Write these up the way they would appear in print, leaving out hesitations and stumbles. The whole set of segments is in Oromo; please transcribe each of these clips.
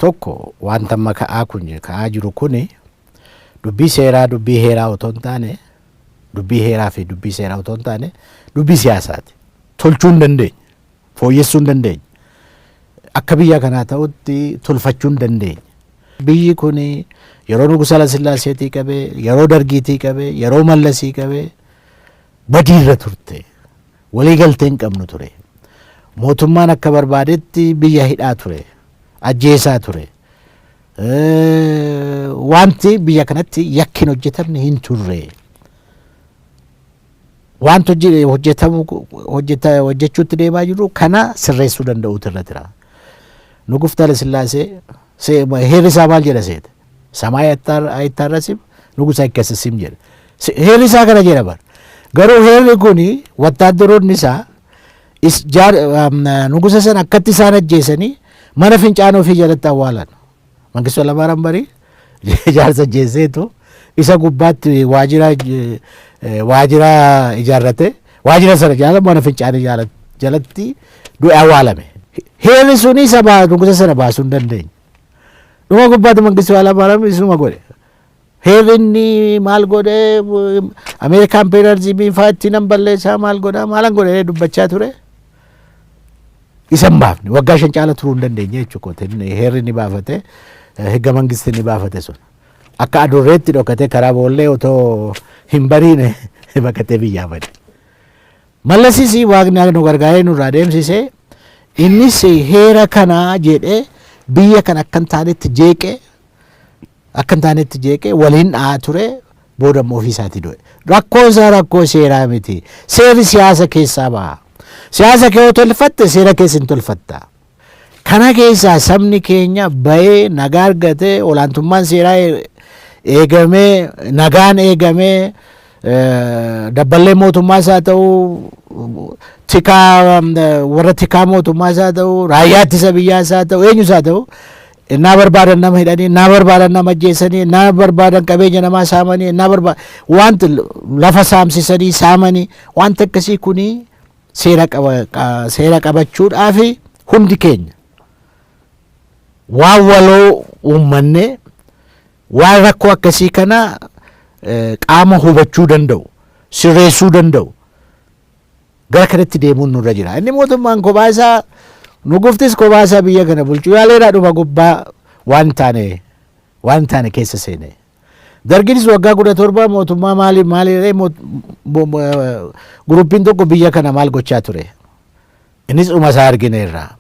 Tokko, wanta amma ka'aa kun ka'aa jiru kuni dubbii seeraa, dubbii heeraa otoo hin taane, dubbii heeraa fi dubbii seeraa otoo hin taane, dubbii siyaasaati. Tolchuu hin dandeenye, fooyyessuu hin dandeenye, akka biyya kanaa ta'utti tolfachuu hin dandeenye. Biyyi kun yeroo Nugusa Haayilesillaaseetii qabee, yeroo Dargiitii qabee, yeroo Mallasii qabee badiirra turte. Walii galtee hin qabnu ture. Mootummaan akka barbaadetti biyya hidhaa ture, ajjeesaa ture. Wanti biyya kanatti yakki hin hojjetamne hin turre. Wanti hojjetamu hojjechuutti deemaa jiru kana sirreessuu danda'uutu irra jira. Nugufti Haayilesillaasee heerri isaa maal jedha seete? ሰማይ አይታረስም ንጉሥ አይከሰስም jedha. Heerri isaa kana jedha bara. Garuu heerri kuni wattaaddaroonni isaa nugusa sana akkatti isaan ajjeesanii mana fincaanii ofii jalatti awwaalan. Mangistuu Hayilamaariyaam barii jaarsa ajjeeseetu isa gubbaatti waajjira ijaarrate, waajjira sana jala mana fincaanii jalatti du'e awwaalame. Heerri suni isa nugusa sana baasuu hin dandeenye. Dhuma gubbaatti Mangistuu Hayilamaariyaam isuma godhe. Heerri inni maal godhe, Ameerikaan imperialismii fa'aa ittiin nan balleessaa, maal godhaa maalan godhe dubbachaa ture. Isa hin baafne, waggaa 5 caala turuu hin dandeenye jechuudha. Heerri inni baafate, higga mangisti inni baafate sun. Akka adurreetti dhokatee karaa boollee otoo hin bariine baqatee biyyaa bade. Mallasis Waaqni nu gargaaree nurraa deemsisee, innis heera kanaa jedhee biyya kana akka hin taanetti jeeqee, akka hin taanetti jeeqee waliin dha'aa ture, booda immoo ofii isaatii du'e. Rakkoon isaa rakkoo seeraa miti. Seerri siyaasa keessaa baha. Siyaasa kee yoo tolfatte, seera keessa hin tolfatta. Kana keessaa sabni keenya bahee nagaa argatee, olaantummaan seeraa eegamee, nagaan eegamee, dabballee mootummaas haa ta'u, tikaa, warra tikaa mootummaas haa ta'u, raayyaa ittisa biyyaas haa ta'u, eenyus haa ta'u, innaa barbaadan nama hidhanii, innaa barbaadan nama ajjeesanii, innaa barbaadan qabeenya namaa saamanii, innaa barbaadan wanta lafa saamsisanii saamanii, wanta akkasii kuni seera qaba, seera qabachuudhaaf hundi keenya waan waloo uummanne, waan rakkoo akkasii kana qaama hubachuu danda'u, sirreessuu danda'u gara kanatti deemuun nurra jira. Inni mootummaan kophaa isaa, nuguftis kophaa isaa biyya kana bulchuu yaaleedhaa, dhuma gubbaa waan taane keessa seene. Darginis waggaa 17 mootummaa maali maali groupiin tokko biyya kana maal gochaa ture. Innis dhuma isaa argineerra.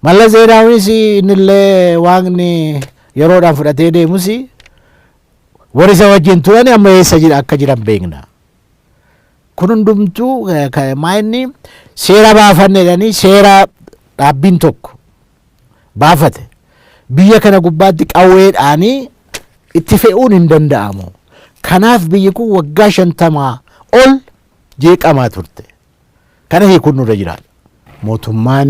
Mallas Zeenaawis innillee Waaqni yeroodhaan fudhatee deemus, warri isa wajjin turan amma eessa jira akka jiran beekna. Kun hundumtuu maa inni seera baafanne jedhanii, seera dhaabbiin tokko baafate biyya kana gubbaatti qawweedhaanii itti fe'uun hin danda'amu. Kanaaf biyyi kun waggaa 50 ol jeeqamaa turte. Kana hiikuun nurra jiraata. Mootummaan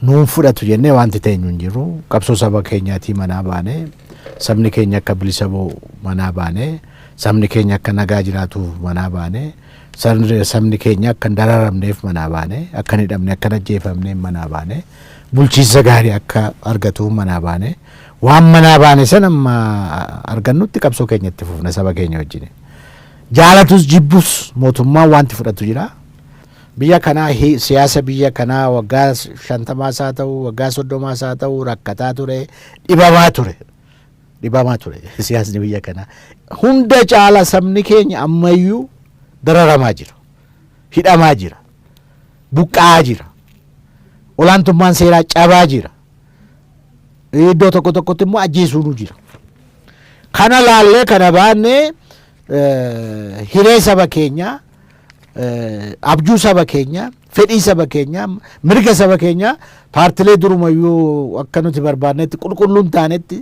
nuun fudhatu jennee wanti teenyu hin jiru. Qabsoo saba keenyaatii manaa baane, sabni keenya akka bilisa ba'u manaa baane, sabni keenya akka nagaa jiraatuuf manaa baane, sabni keenya akka hin dararamneef manaa baane, akka hin hidhamne, akka hin ajjeefamneef manaa baane, bulchiinsa gaarii akka argatuuf manaa baane. Waan manaa baane sana amma argannutti qabsoo keenya itti fufna saba keenya wajjin. Jaalatus jibbus mootummaan wanti fudhatu jira. Biyya kanaa, siyaasa biyya kanaa waggaa 50s haa ta'u, waggaa 30s haa ta'u, rakkataa ture, dhibamaa ture. Dhibamaa ture siyaasni biyya kanaa. Hunda caala sabni keenya ammayyuu dararamaa jira. Hidhamaa jira. Buqqa'aa jira. Olaantummaan seeraa cabaa jira. Iddoo tokko tokkotti immoo ajjeesuunu jira. Kana laallee kana baannee, hiree saba keenyaa, abjuu saba keenyaa, fedhii saba keenyaa, mirga saba keenyaa paartilee durumayyuu akka nuti barbaadnetti qulqulluun taanetti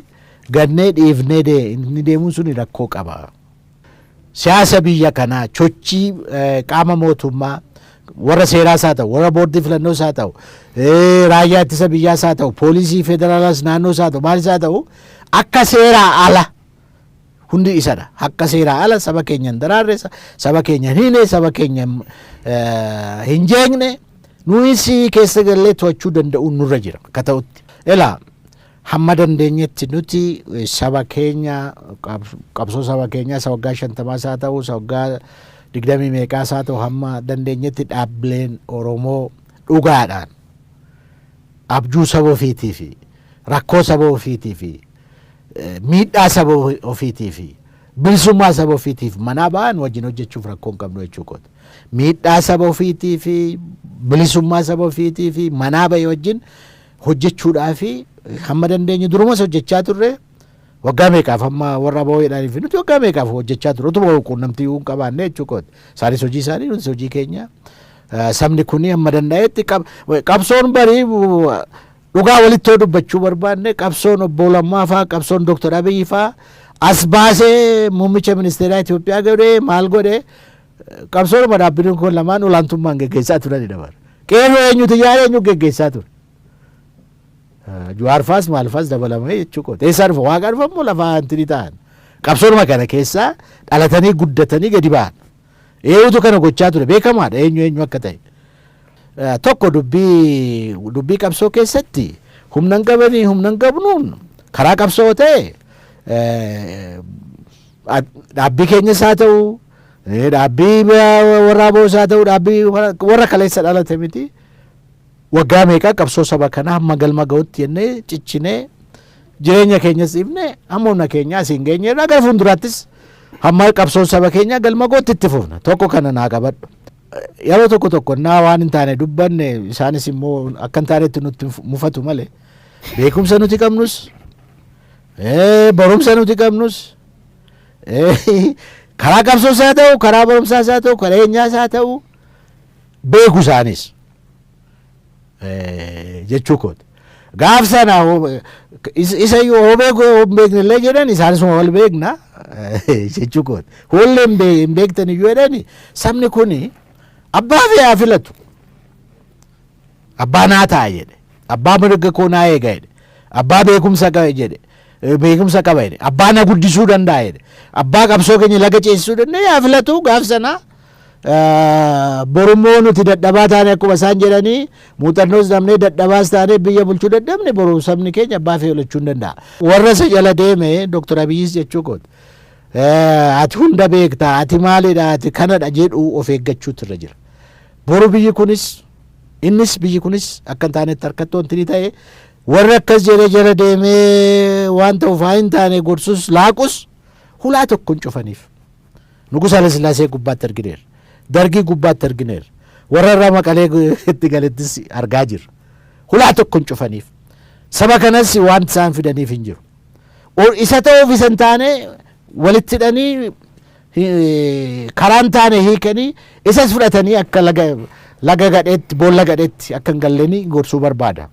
gannee dhiifnee inni deemuun suni rakkoo qaba. Siyaasa biyya kanaa, sochii qaama mootummaa, warra seeraas haa ta'u, warra boordii filannoos haa ta'u, raayyaa ittisa biyyaas haa ta'u, poolisii federaalaas naannoos haa ta'u, maalis haa ta'u, akka seeraa ala hundi isadha. Akka seeraa ala saba keenya hin daraarre, saba keenya hin hiine, saba keenya hin jeeqne, nuyis keessa gallee to'achuu danda'uun nurra jira akka ta'utti. Ilaa, Hamma dandeenyetti nuti saba keenya, qabsoo saba keenyaa isa waggaa 50s haa ta'u, isa waggaa digdamii meeqaas haa ta'u, hamma dandeenyetti dhaabbileen Oromoo dhugaadhaan abjuu saba ofiitii fi rakkoo saba ofiitii fi miidhaa saba ofiitii fi bilisummaa saba ofiitiif manaa ba'an wajjin hojjechuuf rakkoo hin qabnu jechuu kooti. Miidhaa saba ofiitii fi bilisummaa saba ofiitii fi manaa ba'e wajjin hojjechuudhaa fi hamma dandeenyu durumas hojjechaa turre. Waggaa meeqaaf hamma warra ABO jedhanii fi nuti waggaa meeqaaf hojjechaa turre, utuma quunnamtii hin qabaanne jechuu kooti. Isaanis hojii isaanii, nutis hojii keenya. Sabni kun hamma danda'etti qabsoon barii dhugaa walitti yoo dubbachuu barbaanne, qabsoon obbo Lammaa faa, qabsoon Dooktar Abiyyi faa as baasee muummicha ministeeraa Itoophiyaa godhee maal godhee, qabsoonuma dhaabbileen kun lamaan olaantummaan geggeessaa turanidha bara. Qeerroo eenyutu ijaaree, eenyu geggeessaa ture? Jawaar faas maal faas dabalamee jechuu kooti. Eessaa dhufa? Waaqa dhufa immoo lafaa antini ta'an. Qabsoonuma kana keessaa dhalatanii guddatanii gadi ba'an. Eenyutu kana gochaa ture? Beekamaadha eenyu eenyu akka ta'e. Tokko, dubbii qabsoo keessatti humna hin qabanii, humna hin qabnuun karaa qabsoo ta'e, dhaabbii keenyas haa ta'u, dhaabbii warra ABOs haa ta'u, dhaabbii warra kaleessa dhalate miti. Waggaa meeqaa qabsoo saba kanaa hamma galma ga'utti jennee ciccinee, jireenya keenyas dhiifnee, hamma humna keenyaa asiin geenyeerra. Gara fuulduraattis hamma qabsoon saba keenyaa galma ga'utti itti fufna. Tokko kana naa qabadhu. Yeroo tokko tokko naa waan hin taane dubbanne, isaanis immoo akka hin taanetti nutti mufatu malee, beekumsa nuti qabnus, barumsa nuti qabnus, karaa qabsoos haa ta'u, karaa barumsaas haa ta'u, karaa eenyaas haa ta'u, beeku isaanis jechuu kooti. Gaaf sana isa iyyuu hoo beeku hoo hin beekne illee jedhan, isaanis wal beekna jechuu kooti. Hoollee hin beektan iyyuu jedhani, sabni kuni abbaa fi haa filatu. Abbaa naa ta'a jedhe. Abbaa mirga koo naa eega jedhe. Abbaa beekumsa qaba jedhe. Beekumsa qaba jedhe. Abbaa na guddisuu danda'a jedhe. Abbaa qabsoo keenya laga ceesisuu danda'a haa filatu gaaf sana. Borummoo nuti dadhabaa taane, akkuma isaan jedhanii, muuxannoos dhabnee, dadhabaas taane, biyya bulchuu dadhabne, boru sabni keenya abbaa fi filachuu hin danda'a. Warra isa jala deeme, Dr. Abiyyis jechuu kooti. Ati hunda beekta, ati maalidha, ati kanadha jedhu of eeggachuutu irra jira. Boru biyyi kunis, innis biyyi kunis akka hin taanetti harkatti wanti ni ta'e, warri akkas jedhee jala deemee waan ta'uuf haa hin taane gorsus laaqus hulaa tokko hin cufaniif. Nugus Haile Sillaasee gubbaatti argineerra. Dargii gubbaatti argineerra. Warra irraa Maqalee itti galettis argaa jirra. Hulaa tokko hin cufaniif. Saba kanas wanti isaan fidaniif hin jiru. Isa ta'uuf isa hin taane walitti hidhanii, karaa hin taane hiikanii, isas fudhatanii akka laga gadheetti, boolla gadheetti akka hin galleenii gorsuu barbaada.